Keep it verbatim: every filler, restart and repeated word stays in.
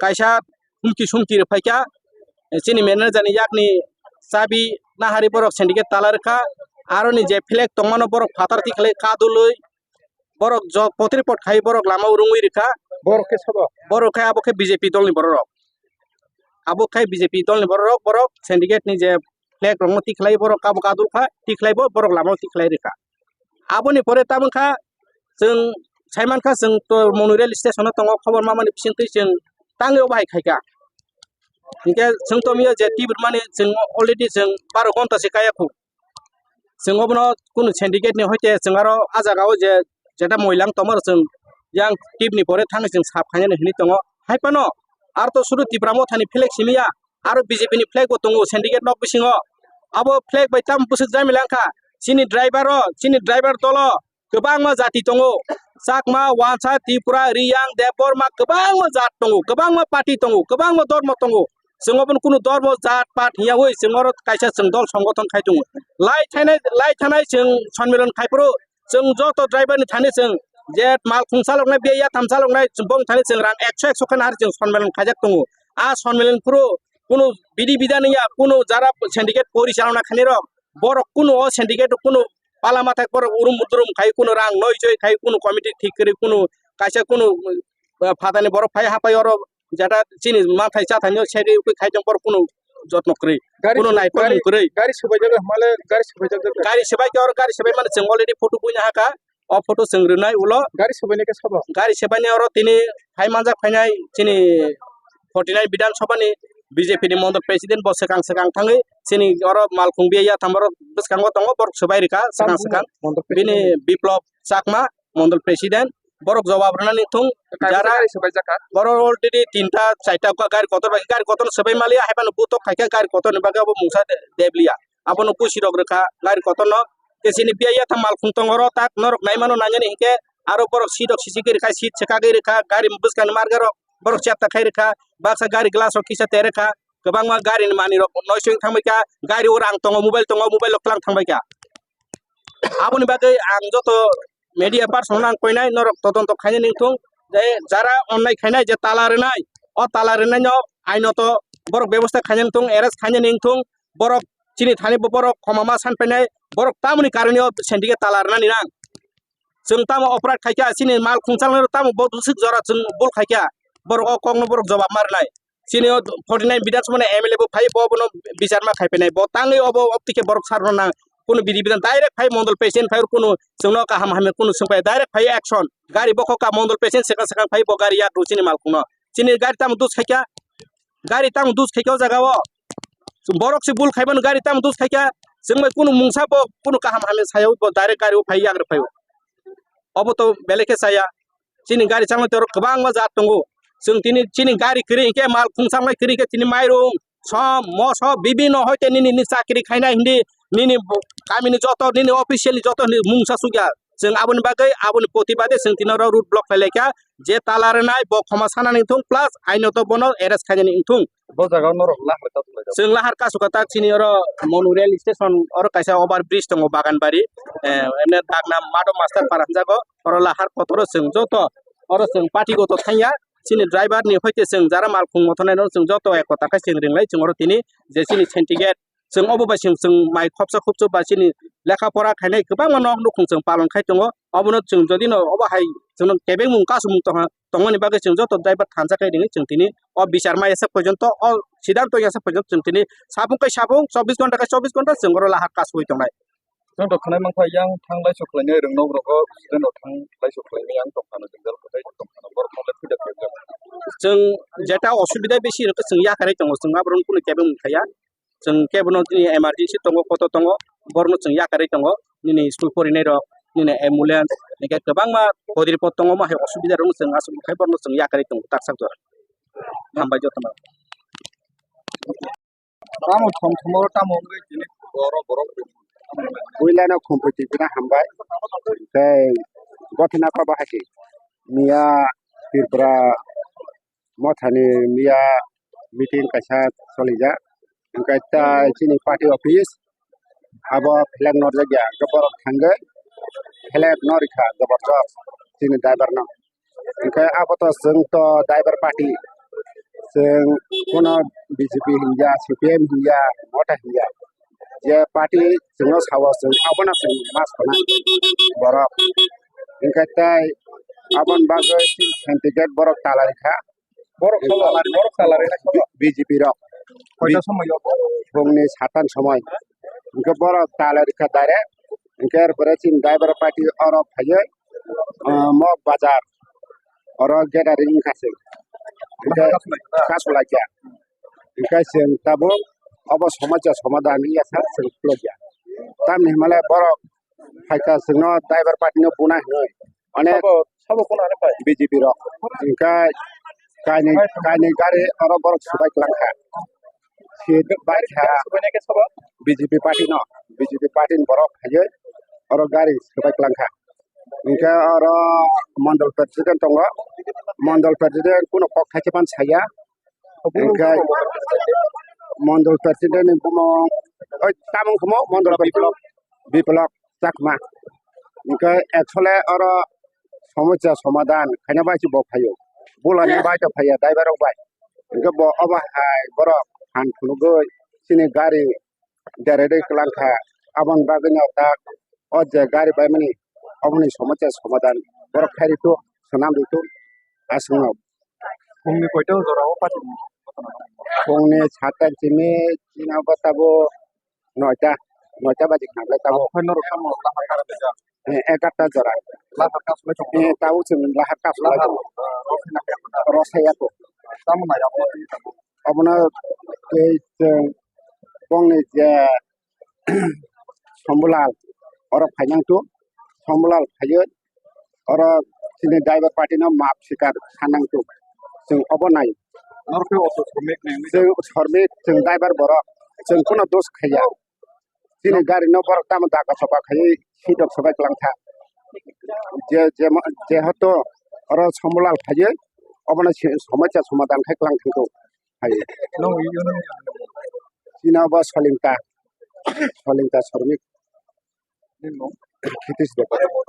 kaisa humki sumki rwphaikha, chini manager ni yakni chabi nahari borok syndicate tala rwkha, aroni je flag tongmano borok phatar tikhlai kadulwi, borok jo potri pot khai borok lama o rwngwi rwkha. Borok khe sobo? Borok khe abo khe B J P dolni borok rok. Abo khe B J P dolni borok rok, borok syndicate ni je flag rokno tikhlai borok kabo kadul kha, tikhlai bo borok lama o tikhlai rwkha. Aboni pore tamo kha chwng saimankha chwng to Monu rail station o tongo, khobor mamani bisingtwi chwng tangwi obo hai khaikha. Hinkhe chwng tomio je tibirmani chwng already chwng baro gonta se kaya khu. Chwng obono kunu syndicate ni hoite chwng aro a jaga o je jeta moilang tongma rok chwng yang tip ni pore thangwi chwng sap khainani hinwi tongo. Hai phano aro to sudu Tipra Motha ni flag simi ya, aro B J P ni flag bo tongo syndicate nok bisingo. Abo flag bai tamo bwswk jamila wngkha? Chini driver o, chini driver dolo kwbangma jati tongo. Chakma, Wansa, Tripura, Riyang, Debbarma kwbangma jat tongo, kwbangma party tongo, kwbangma dormo tongo. Chwng obono kunu dormo, jat, pat hiya oi chwng oro kaisa chwng dol songothon khai tongo. Lai thanai, lai thanai chwng sonmilan khai phuru chwng joto driver ni thani chwng je mal khung chaloknai, biya yatham chaloknai, bong thani chwng rang ekso, ekso khe nahar chwng sonmilan khaijak tongo. A sonmilan phuru kunu bidi bida niya, kunu jara syndicate pori chalokna khani rok, borok kunu o syndicate kunu pala mathai borok urum budurum khai, kunu rang noi choi khai, kunu committee thik kwrwi, kunu kaisa kunu, uh, phatani borok phai hapai oro jeta chini manthai chathaino seri ui khai tong borok kunu jotno kwrwi, gari kunu su-, naikolmung gari, kwrwi. Gari subaijak male, gari subaijak. Gari subai khe oro gari subai mani chwng already photo buina haka. O photo chwng rwnai ulo. Gari subaini khe sabo? Gari subaini oro tini phai manjak phainai chini forty nine Bidhan Sabha ni B J P ni mondol president bo swkang swkang thangwi chini oro malkhung biya yatham oro bwskango tongo, borok swbai rwkha swkang swkang. Mondol president. Bini Biplab Chakma, mondol president, borok jawab rwnani thung. Kaisa jara gari swbaijak kha? Borok already tinta, charta gari kotor bai, gari kotor swbai maliya, hai phano butok khaikha gari kotor ni bagwi abo mungsa de-, debliya. Abono pusi rok rwkha gari kotorno. Kesini biya yatham malkhung tongo oro tak norok naimano nainani hinkhe aro borok seat rok sisi gwi rwkha, seat swkagwi rwkha, gari bwskangni marga rok borok chepta khai rwkha, baksa gari glass rok kisa te rwkha, kwbangma gari ni manwi rok noisoi wng thangbai kha, gari o rang tongo, mobile tongo, mobile rok tlang thangbai kha. Aboni bagwi ang joto media person no ang koinai norok todonto khainani wngthung, je jara onnai khainai je tala rwnai, o tala rwnaino ainoto borok bebosta khainani wngthung, arrest khainani wngthung, borok chini thani bo borok khoma ma san painai, borok tamoni karoni o syndicate tala rwnani nang. Chwng tamo operate khaikha, chini mal khungchalnai tamo bo bwswk jora chwng bul khaikha, borok o kokno borok jobab ma rwnai. Chini o forty nine Bidhan Sabha ni M L A bo phai bo bono bichar ma khai painai, bo tangwi obo optike borok sar rwnang, kunu bidi bidan direct phai mondol president phai kunu chwngno kaham hamya kunu swngpai direct phai action, gari bokhok ka mondol president swkang swkang phai bo gari yak rw chini mal khungno. Chini gari tamo dus khaikha, gari tamo dus khaikha o jaga o. Borok se bul khaimano gari tamo dus khaikha, chwng bai kunu mungsa bo kunu kaham hamya sayo bo direct gari o phai yagra phaio. Obo to belai khe chaya. Chini gari changma toro kwbangma jat tongo. Chwng tini chini gari kwrwi hinkhe mal khungchalnai kwrwi hinkhe tini mairum, som, moso, bibino hoite nini, nini chakri khainai hindi, nini bo-, kamini joto, nini official ni joto hindi mungsa sukya. Chwng aboni bagwi, aboni protibade chwng tini oro road block khlai laikha, je tala rwnai bo khoma sanani thung plus aino to bono arrest khainani wngthung. Bo jaga o norok lahar kasu laijak. Chwng lahar kasu kha tak chini oro Monu rail station oro kaisa over bridge tongo Baganbari, eh, emne Dagnam Madho Master Para hwnjago, oro lahar kotoro chwng joto oro chwng party goto thangya, chini driver ni hoite chwng jara mal khung mothonai no chwng joto ekota khe chwng ringlai chwng oro tini je chini syndicate chwng obo bai chwng, chwng mai khopsa khopsa ba chini lekha pora khainai kwbangma nok nukhung chwng palon khai tongo. Obono chwng jodi no obo hai chwngno kebengmung kasumung tongha, tongmani bagwi chwng joto driver thansa khai ringwi chwng tini o bichar ma yasa porjonto, o siddhanto yasa porjonto chwng tini sapung khai sapung, chobbish ghonta khai chobbish ghonta chwng oro lahar kasui tongnai. Chwng rok khwnai mankha yang thang lai sok khlainai rwng nok rogo student rok thang lai sok khlainai yang tongphano jwngjal kwtai tongphano borok no le phida khlaijak. Chwng jeta osubida bisi rwkhe chwng yakarwi tongo, chwng aborok kunu kebengmung khaiya. Chwng kebono tini emergency tongo, kotor tongo, borokno chwng yakarwi tongo. Nini school porinai rok, nini ambulance, hinkhe kwbangma hodiripot tongo, omo hai osubida rokno chwng aswk khai borokno chwng yakarwi tongo, taksa jora. Hambai jotono. Tamo thom thom oro tamo wngwi tini oro borok. Puila no khumphai twi pina hambai. Tei gothina pa bahai twi. Miya Tripura Mothani miya meeting kaisa solijak. Hwnkhe ta chini party office abo flag norjak ya, hwnkhe borok thangwi flag norikha jabardast chini driver no. Hwnkhe abo to chwng to driver party. Chwng kuno B J P hinya, C P M hinya, mota hinya. Je party chwngno sao chwng abono chwng ma sana borok. Hinkhe tei aboni bagwi chini candidate borok talai kha. Borok talai, borok talai na kha. B J P rok. Koita somoi o? Phungni satan somoi. Hinkhe borok talai kha direct. Hinkhe er pore chini driver party oro phaiwi, ah, Mok Bazar. Oro gathering wngkha se. Hinkhe kasu laikha. Hinkhe chwng tabuk obo somosa somadhan wngya sa chwng khulokya. Tamni hwnmale borok phaikha chwngno driver party no buna hinwi. Onek sabo, sabo kono ani pai? B J P rok. Hinkhe kainwi, kainwi gari oro borok swbai kwlangkha. Seat bai kha. Swbaina khe sabo? B J P party no, B J P party ni borok phaiwi oro gari swbai kwlangkha. Hinkhe oro mondol president tongo, mondol president kuno kok thaisa phano saya. Hinkhe mondol president ni bumung, oi, tamung khumo mondol president Biplop Chakma. Hinkhe actually oro somosa somadhan khaina bai se bo phaio. Bulani bai to phaiya, driver rok bai. Hinkhe bo obo hai borok phan phunugwi chini gari dererwi kwlangkha. Aboni bagwino ta o je gari baimani oboni somosa somadhan borok khairito, swnamrito aswkno. Phungni koita jora o party? Phungni sata simi chini obo tabuk noita, noita baji khanglai tabuk. Okhai norok tamo lahar kara beja? Eh, egarta jora. Lahar kasulai tong. Eh, tabuk chwng lahar kasulai tong. Lahar, eh, rosai na kaya kota? Rosai ya ko. Tamo nai abo tamo? Obono tei chwng bongni je Sombulal, oro phainang tu, Sombulal phaiwi, oro chini driver party no maap swikar sanang tu, chwng obo nai. Norok khe auto showmik ni wngwi chwng showmik, chwng driver borok, chwng kuno dos khaiya. Chini gari no borok tamo daga soka khaiwi sidok sobai kwlangkha. Je, je, jehetu oro Sombulal phaiwi, obono se, somosa somadhan khai kwlang thangkhu. Hai. Nung, nung. Chini obo Solinta. Solinta Shormik. Nung. Khitish Debbarma.